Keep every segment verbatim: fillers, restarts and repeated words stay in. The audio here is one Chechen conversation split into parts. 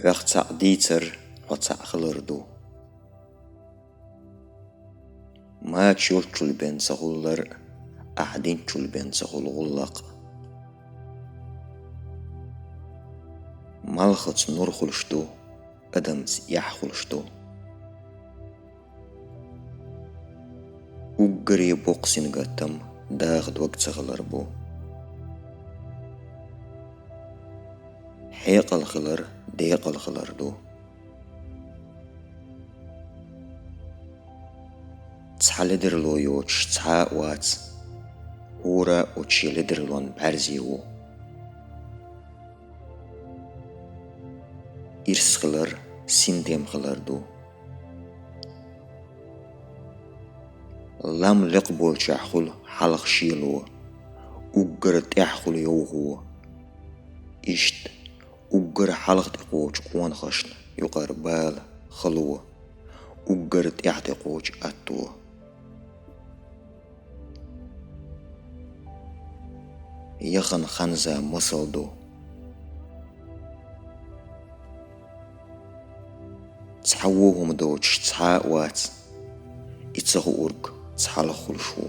Хьох цхьаъ дийцар хьо цхьаъ хилар ду. Мача йолччул бен ца хуллар, ахь динччул бен ца хул гӀуллакх. Малхаца нур хулаш ду, адамца эхь хулаш ду. Уггаре боккха сингаттам даха дог ца хилар бу. Хьекъал хилар декъал хилар ду. Цхьа ледарло йоцуш цхьа а вац, хӀора а оцу ледарлон бӀаьрзе ву. Ирс хилар синтем хилар ду. Лам лекха болчохь хуьлу хьалха шело, уггар тӀехь хуьлу йовхо. Иштта уггар хьалха тӀекхочу къонахашна юкъара бала, хало, уггар тӀехь тӀекхочу атто. Яхана ханза масал ду. Цхьа вон хӀума доцуш цхьа а вац, и ца хуург цхьалха хуьлуш ву.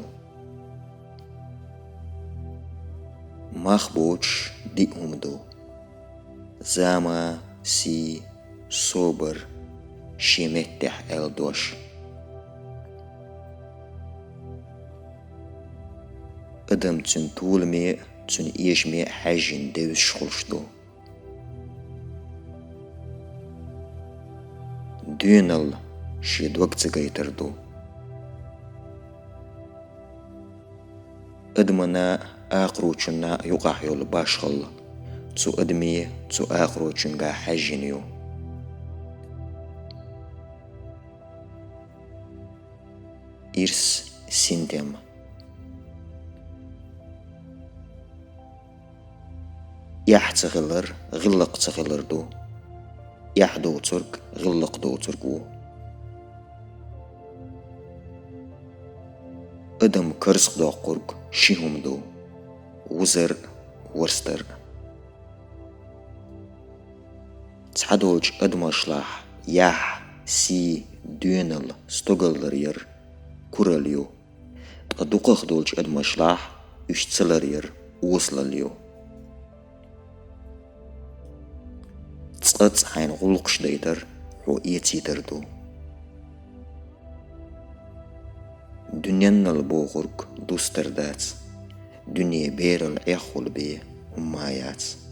Мах боцуш диъ хӀума ду: зама, сий, собар, шен меттехь аьлла дош. Адам цуьнан толаме а, цуьнан эшаме а хьаьжжина девзаш хуьлуш ду. Доьналла шен дог ца гайтар ду. Адамана а, акхарочунна а юкъахь йолу башхалла цу адаме, цу акхарочуьнга хьаьжжина ю. Ирс, синтем. Эхь ца хилар гӀиллакх ца хилар ду. Эхь доцург гӀиллакх доцург ву. Адам карзахдоккхург ши хӀума ду: вузар а, ворстар а. Цхьадолчу адамашлахь яхь, сий, доьналла, стогалла яр куралла ю, ткъа дукхахдолчу адамашлахь уьш ца ларъяр осалалла ю. Цкъацкъа хьайна гӀуллакхаш дайтар хьо эцийтар ду. Дуьненал бохург дустар дац, дуьне берал Ӏеххула бен хӀумма яц.